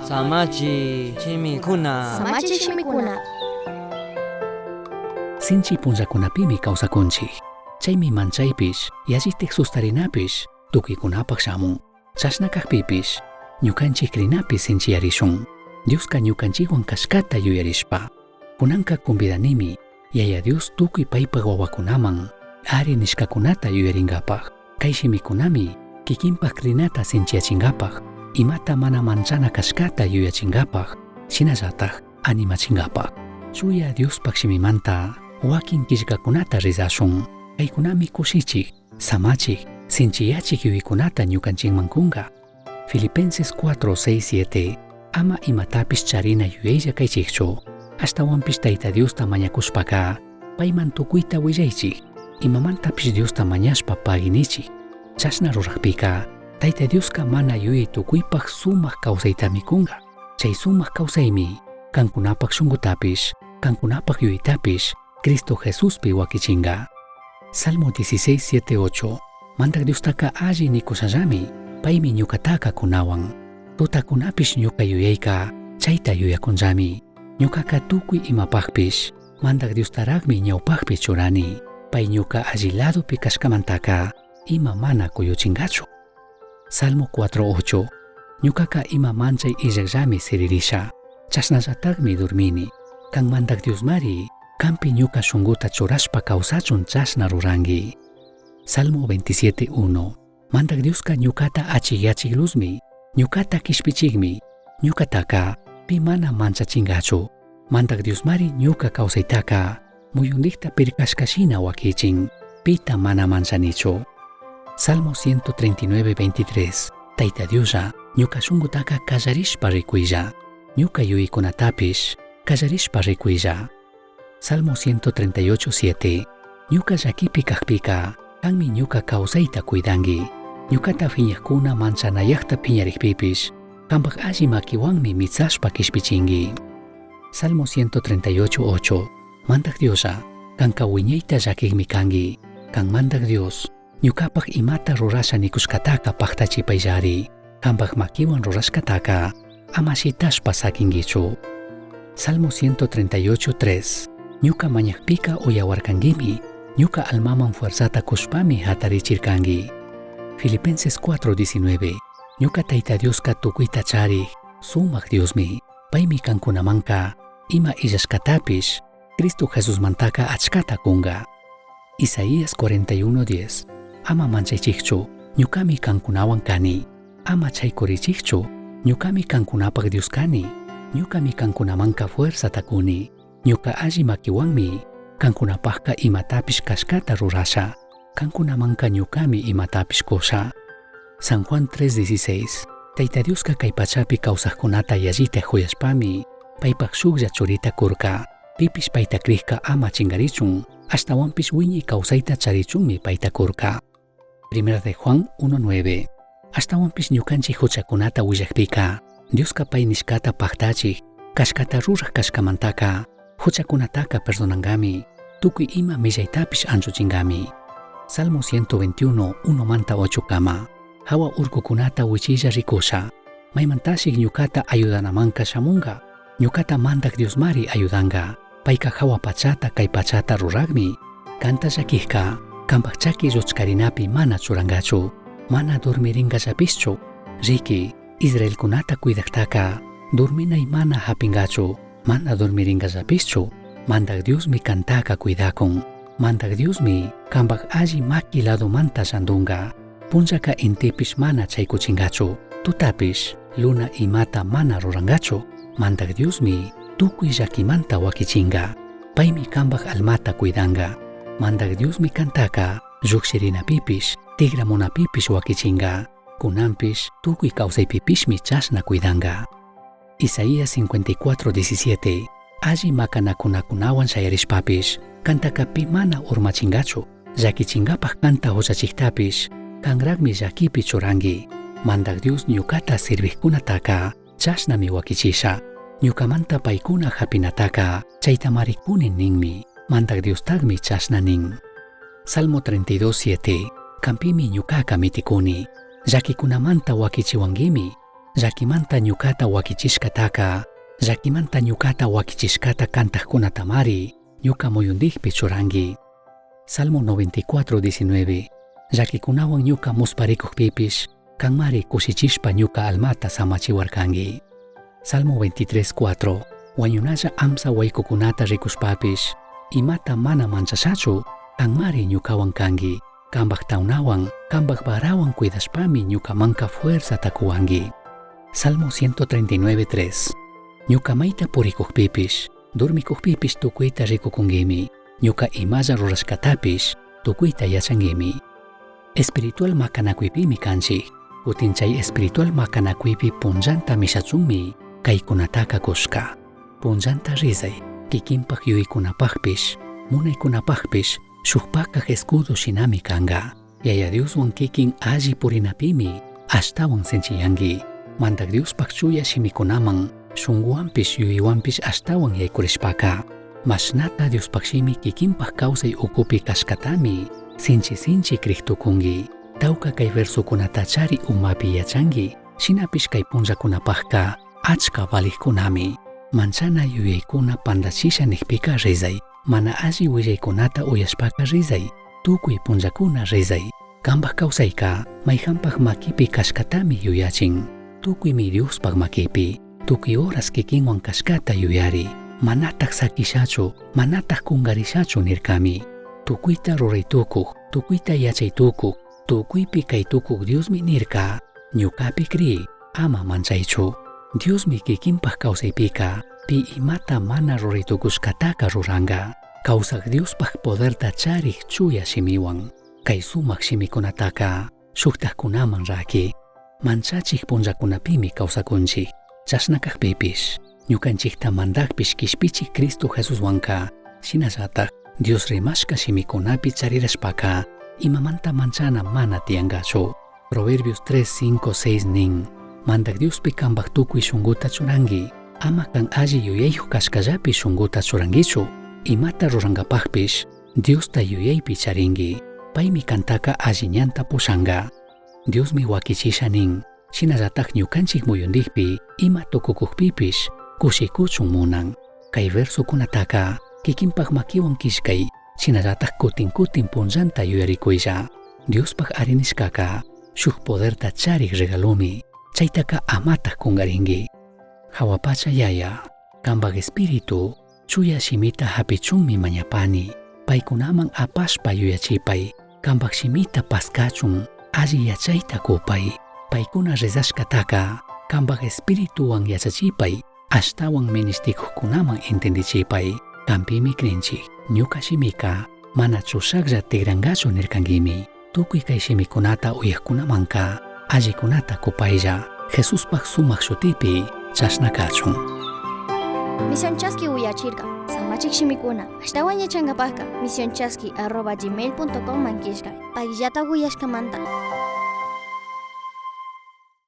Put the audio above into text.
Samachi shimikuna. Samachi shimikuna. Sinchi punllakunapimi kawsakunchik. Chaymi manchaypish, yallitik sustarinapish tukuykunapaq shamun. Chashna kakpipish, ñukanchik crinapi sinchiyarishun. Dioska ñukanchikwan kashkata yuyarishpa. Kunanka convidanimi Yaya Dios tukuy paypak wawakunaman ari nishkakunata yuyarinkapak. Kay shimikunami kikinpak crinata sinchiyachinkapak, imata mana manchana kashkata yuyachinkapak, shinallatak animachinkapak. Chuya Diospak shimimanta wakin killkakunata rizashun. Kaykunami kushichik, samachik, sinchiyachik yuyaykunata ñukanchikman kunka. Filipenses 4, 6, 7 Ama imatapish charina yuyaylla kaychikchu. Ashtawanpish Tayta Diosta mañakushpaka payman tukuyta willaychik. Imamantapish Diosta mañashpa pagui nichik. Chashna rurajpika Tayta Dioska mana yuyay tukuypaj sumak kawsaytami kunka. Chay sumak kawsaymi kankunapak shunkutapish, kankunapak yuyaytapish Cristo Jesuspi wakichinka. Salmo 16, 7, 8 Mandak Diostaka alli nikushallami, paymi ñukataka kunawan. Tutakunapish ñuka yuyayka chayta yuyakunllami. Ñukaka tukuy imapakpish Mandak Diostarakmi ñawpakpi churani. Pay ñuka alli ladopi kashkamantaka ima mana kuyuchinkachu. Salmo 4, 8 Ñukaka ima manchay illakllami siririsha. Chashnallatakmi durmini. Kan Mandak Diosmari, kanpi ñuka shunkuta churashpa kawsachun chashna ruranki. Salmo 27, 1 Mandak Dioska ñukata achikyachik luzmi, ñukata kishpichikmi, ñukataka pi mana manchachinkachu. Mandak Diosmari ñuka kawsaytaka muyundikta pirkashka shina wakichin, pita mana manchanichu. Salmo 139, 23 Tayta Dioslla, ñuka shunkutaka kallarishpa rikuylla. Ñuka yuyaykunatapish kallarishpa rikuylla. Salmo 138, 7 Ñuka llakipi kakpika, kanmi ñuka kawsayta cuidanki. Ñukata phiñakuna manchanayakta phiñarikpipish, kanpak alli makiwanmi mitsashpa kishpichinki. Salmo 138, 8 Mandak Dioslla, kanka wiñayta llakikmi kanki. Kan Mandak Dios, ñukapak imata rurasha nikushkataka paktachipayllari. Kanpak makiwan rurashkataka ama shitashpa sakinkichu. Salmo 138, 3 Ñuka mañakpika uyawarkankimi, ñuka almaman fuerzata kushpami hatarichirkanki. Filipenses 4:19 Ñuka Tayta Dioska tukuyta charik, sumak Diosmi. Paymi kankunamanka ima illashkatapish Cristo Jesusmantaka achkata kunka. Isaías 41:10 Ama manchaychikchu, ñukami kankunawan kani. Ama chaykurichikchu, ñukami kankunapak Dios kani. Ñukami kankunamanka fuerzata kuni. Ñuka alli makiwanmi kankunapakka imatapish kashkata rurasha. Kankunamanka ñukami imatapish kusha. San Juan 3:16 Tayta Dioska kay pachapi kawsakkunata yallita huyashpami paypak shuklla churita kurka. Pipish payta krikka ama chinkarichun, ashtawanpish wiñay kawsayta charichunmi payta kurka. Primera de Juan 1:9 Ashtawanpish ñukanchik huchakunata willakpika, Dioska pay nishkata paktachik, kashkata rurak kashkamantaka, huchakunataka perdonankami, tukuy ima millaytapish anchuchinkami. Salmo 121, 1 manta 8 kama. Hawa urkukunata wichilla rikusha. Maymantashik ñukata ayudanamanka shamunka. Ñukata Mandak Diosmari ayudanka. Payka hawa pachata kay pachata rurakmi. Kanta llakikka, kanpak chaki lluchkarinapi mana churankachu. Mana dormirinkallapischu. Riki, Israelkunata cuidaktaka, dorminay mana hapinkachu, mana dormirinkallapischu. Mandak Diosmi kantaka cuidakun. Mandak Diosmi kanpak alli maki ladomanta llandunka. Punllaka intipish mana chaykuchinkachu. Tutapish luna imata mana rurankachu. Mandak Diosmi tukuy llakimanta wakichinka. Paymi kanpak almata cuidanka. Mandak Diosmi kantaka llukshirinapipis, tigramunapipish wakichinka. Kunanpish tukuy kawsaypipishmi chashna cuidanka. Isaías 54:17 Alli makanakunakunawan shayarishpapish, kantaka pi mana urmachinkachu. Llakichinkapak kanta huchachiktapish, kanrakmi llakipi churanki. Mandak Dios ñukata sirvikkunataka chashnami wakichisha. Ñukamanta paykuna hapinataka chaytamari kuni ninmi. Mandak Diostakmi chashna nin. Salmo 32:7 Kanpimi ñukaka mitikuni. Llakikunamanta wakichiwankimi. Llaquimanta ñucata huaquichishcataca, llaquimanta ñucata huaquichishcata cantajcunatamari ñuca muyundijpi churangui. Salmo 94, 19. Llaquicunahuan ñuca musparicujpipish, canmari cushichishpa ñuca almata samachihuarcangui. Salmo 23, 4. Huañunalla amsa huaicucunata ricushpapish, imata mana manchashachu, canmari ñucahuan cangui. Cambaj taunahuan, cambaj varahuan cuidashpami ñucamanca fuerzata cuhuangui. Salmo 139, 3. Ñuca maita puricujpipish, dormicujpipish tucuita ricucunguimi. Ñuca imalla rurashcatapish tucuita yachanguimi. Espiritual macanacuipimi canchij. Cutin chay espiritual macanacuipi punllanta mishachunmi caicunataca cushca. Punllanta rizai, kikinpaj yuyicunapajpish, munaicunapajpish shujpacaj escudo shinami canga. Yaya Dioshuan kikin alli purinapimi ashtahuan sinchiyangui. Mandaj Diospaj chuya shimikunaman shunguhuanpish yuyaihuanpish ashtahuan yaicurishpaca, mashnata Diospaj shimi kikinpaj causai ucupi cashcatami sinchi sinchi crij tucungui. Tauca cai versocunatachari umapi yachangui, shinapish cai punllacunapajca achca valijcunami. Manchana yuyaicuna pandachisha nijpica rezai, mana alli huillaicunata uyashpaca rezai, tucui punllacuna rezai. Cambaj causaica maijanpaj maquipi cashcatami yuyachin. Tucuimi Diospaj maquipi, tucui horas kikinhuan cashcata yuyari. Manataj saquishachu, manataj cungarishachu nircami. Tucuita rurai tucuj, tucuita yachai tucuj, tucuipi cai tucuj Diosmi nirca, ñucapi cri, ama manchaichu. Diosmi kikinpaj causaipica, pi imata mana rurai tucushcataca ruranga. Causaj Diospaj poderta charij chuya shimihuan. Cai sumaj shimicunataca shujtajcunaman raqui. Manchachij punllacunapimi causacunchij. Chashna cajpipish, ñucanchijta mandajpish quishpichij Cristo Jesushuanca, shinallataj Dios rimashca shimicunapi charirashpaca, imamanta manchana mana tiyangachu. Proverbios 3, 5, 6 nin, Mandaj Diospi cambaj tucui shunguta churangui, ama can alli yuyaiyuj cashcallapi shunguta churanguichu. Imata rurangapajpish, Diosta yuyaipi charingui, paimi cantaca alli ñanta pushanga. Diosmi huaquichisha nin, shinallataj ñucanchij muyundijpi ima tucucujpipish cushicuchun munan. Cai versocunataca kikinpaj maquihuan quillcai, shinallataj cutin cutin punllanta yuyaricuilla. Diospaj ari nishcaca shuj poderta charij regalomi, chaitaca amataj cungaringui. Jahua pacha Yaya, cambaj espíritu chuya shimita japichunmi mañapani. Paicunaman apashpa yuyachipai, cambaj shimita pascachun alli yachaita cupai. Paicuna rezashcataca cambaj espirituhuan yachachipai, ashtahuan minishticujcunaman entendichipai. Canpimi crinchij, ñuca shimica mana chushajlla tigrangachu nircanguimi. Tucui cai shimicunata uyajcunamanca allicunata cupailla. Jesuspaj sumaj shutipi chashna cachun. Misión Chasqui uyachirka, samachik shimikuna, ashtawan yachangapajka, misionchasqui@gmail.com man killkay, payllata uyashkamanta.